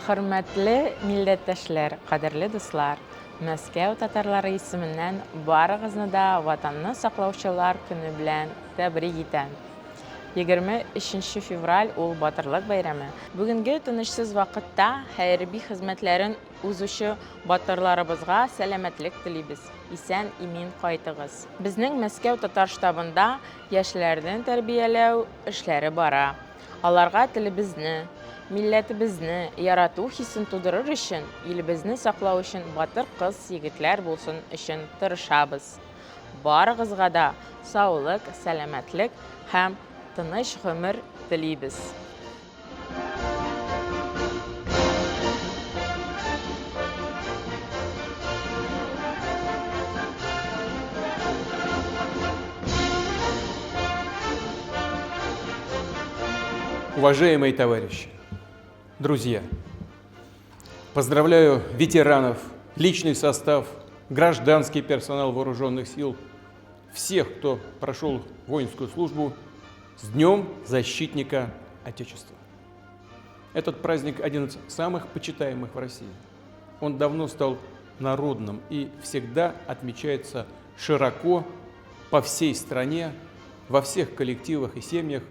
Хөрмәтле милләттәшләр, кадерле дуслар! Мәскәү татарлары исеменнән барыгызны да Ватанны саклаучылар көне белән тәбрик итәм. 23 февраль ул батырлык бәйрәме. Бүгенге тынычсыз вакытта хәрби хезмәтләрен узучы батырларыбызга сәламәтлек телибез, исән-имин кайтыгыз. Безнең Мәскәү татар штабында яшьләрне тәрбияләү эшләре бара. Аларга телебезне, милләтебезне ярату хисен тудырыр өчен, илебезне саклау өчен батыр кыз-егетләр булсын өчен тырышабыз. Барыгызга да саулык, сәламәтлек һәм тыныч гомер телибез. Уважаемые товарищи, друзья, поздравляю ветеранов, личный состав, гражданский персонал вооруженных сил, всех, кто прошел воинскую службу, с Днем Защитника Отечества. Этот праздник один из самых почитаемых в России. Он давно стал народным и всегда отмечается широко по всей стране, во всех коллективах и семьях,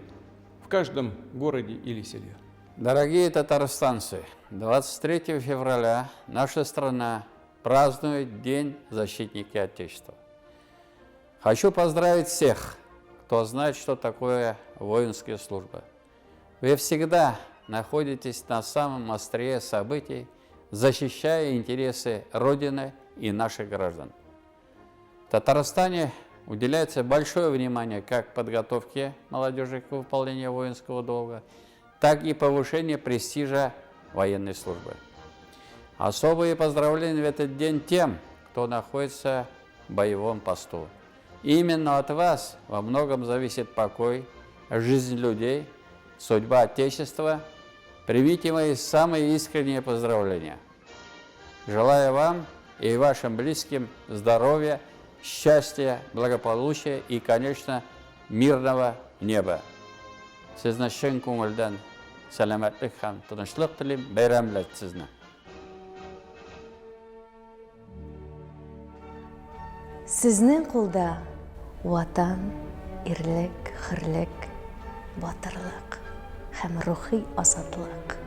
в каждом городе или селе. Дорогие татарстанцы, 23 февраля наша страна празднует День защитника Отечества. Хочу поздравить всех, кто знает, что такое воинская служба. Вы всегда находитесь на самом острие событий, защищая интересы Родины и наших граждан. В Татарстане уделяется большое внимание как подготовке молодежи к выполнению воинского долга, так и повышению престижа военной службы. Особые поздравления в этот день тем, кто находится в боевом посту. Именно от вас во многом зависит покой, жизнь людей, судьба Отечества. Примите мои самые искренние поздравления. Желаю вам и вашим близким здоровья, счастья, благополучия и, конечно, мирного неба. Сезне чын күңелдән сәламәтлек һәм тынычлык телим. Бәйрәм белән сезне! Сезнең кулда Ватан, ирлек, хөрлек, батырлык һәм рухи азатлык.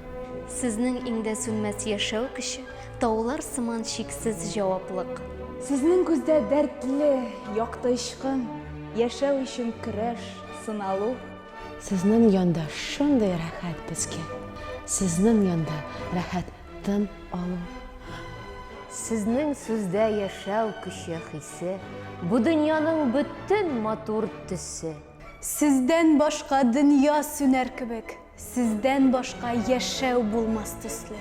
Сезнең иңдә сүнмәс яшәү көче, таулар сыман чиксез җаваплык. Сезнең күздә дәртле, якты очкын, яшәү өчен көрәш, сыналу. Сезнең янда шундый рәхәт безгә, сезнең янда рәхәт тын алу. Сезнең сүздә яшәү көче хисе, бу дөньяның бөтен матур төсе. Сездән башка дөнья сүнәр кебек, сездән башка яшәү булмас төсле.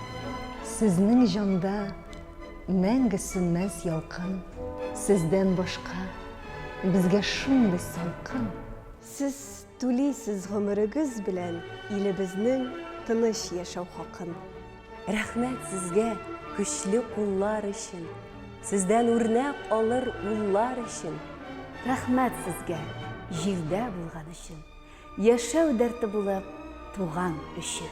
Сезнең җанда мәңге сүнмәс ялкын, сездән башка безгә шундый салкын. Сез түлисез гомерегез белән илебезнең тыныч яшәү хакын. Рәхмәт сезгә көчле куллар өчен, Сездән үрнәк алыр уллар өчен. Рәхмәт сезгә җирдә булган өчен, Яшәү дәрте булып туган өчен.